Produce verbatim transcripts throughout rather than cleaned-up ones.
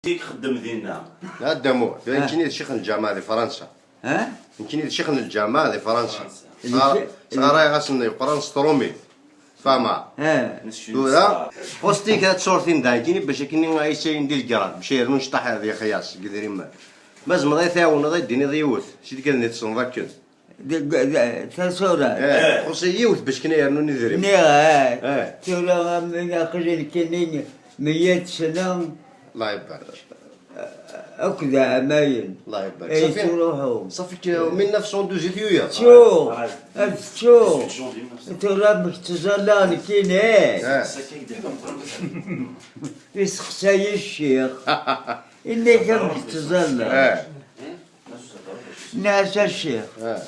Zik xeddem dinna. A Dda Muḥ, d nekkini d ccix n lǧameɛ di Fransa. Ha? Nekkini d ccix n lǧameɛ di Fransa. Sɣar-, sɣarayeɣ-asen yeqqran s trumit. Fama. Ha. Tura, posti kra tsurtin da, nekkini bac akken ay sayen di lgrad, bac yernu ncṭaḥ di xyas, deg idrimen. Ma zemreḍ ay tɛawneḍ, ay d-tiniḍ yiwet, si tikkad nni tessneḍ akken. Deg, deg, tasura. Eh, xuṣi yiwet bac kan ay rnun idrimen. Nniɣ, eh. Eh. Tura, am, aql-i nekkini meyya sna. Allah ibarik. Akked ɛamayen. Allah ibarik. Ay, safi, ttruḥu. Safi k-, mille neuf cent douze i tuyat. Ttuɣ, ad ttuɣ. Tura amek ttẓallaɣ nekkini. Eh. Iseqsa-yi ccix. Inna-k amek ttẓallaɣ. Eh. Nniɣ-as a ccix. Eh.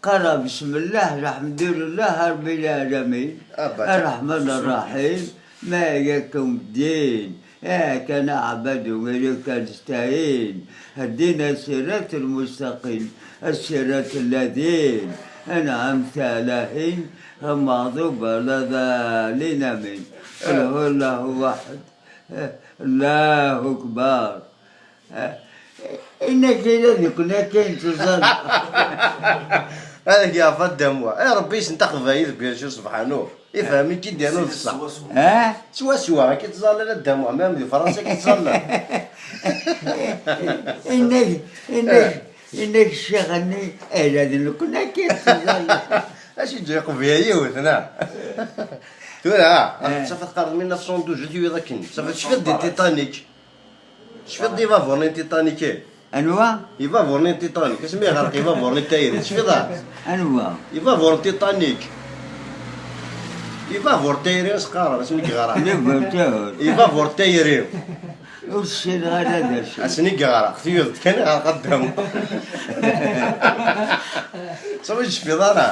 Qqareɣ بسم الله، الحمد لله رب العالمين، أبدا. الرحمن الرحيم، مالك يوم الدين، إياك نعبد وإياك نستعين، اهدنا الصراط المستقيم، الصراط الذين أنعمت عليهم، غير المغضوب ولا الضالين، آمين. قل هو الله أحد. Allahu akbar. Inna-k ila d nekkni akka i nettẓalla. Ad ak-yeɛfu a Dda Muḥ. Eh, Ṛebbi yessent aqbayli, bien sûr, subḥanu. Ifhem-ik-id yernu d ṣṣeḥ. Ha? Swaswa, akka i ttẓallan a Dda Muḥ, même di Fransa akka i ttẓallan. Inna-k, inna-k, inna-k ccix-nni, ila d nekkni akka i nettẓalla. Acu yeǧǧa yeqbel yiwet, neɣ? Tura, ah, eh, tafat qqaren mille neuf cent douze, i twiḍ akken. Tafat tecfiḍ di Titanic. Tecfiḍ di babuṛ-nni n Titanic, eh? Anwa? Ibabuṛ-nni n Titanic. Asmi yeɣreq ibabuṛ-nni n tayri, tecfiḍ, ah? Anwa? Ibabuṛ n Titanic. Ibabuṛ n tayri, as-qqaren, asmi yeɣreq. Ibabuṛ n tayri. Ur ssineɣ ara d acu. Asmi yeɣreq, twiḍ-t kan, yeɣreq a Dda Muḥ. Sabu ur tecfiḍ ara.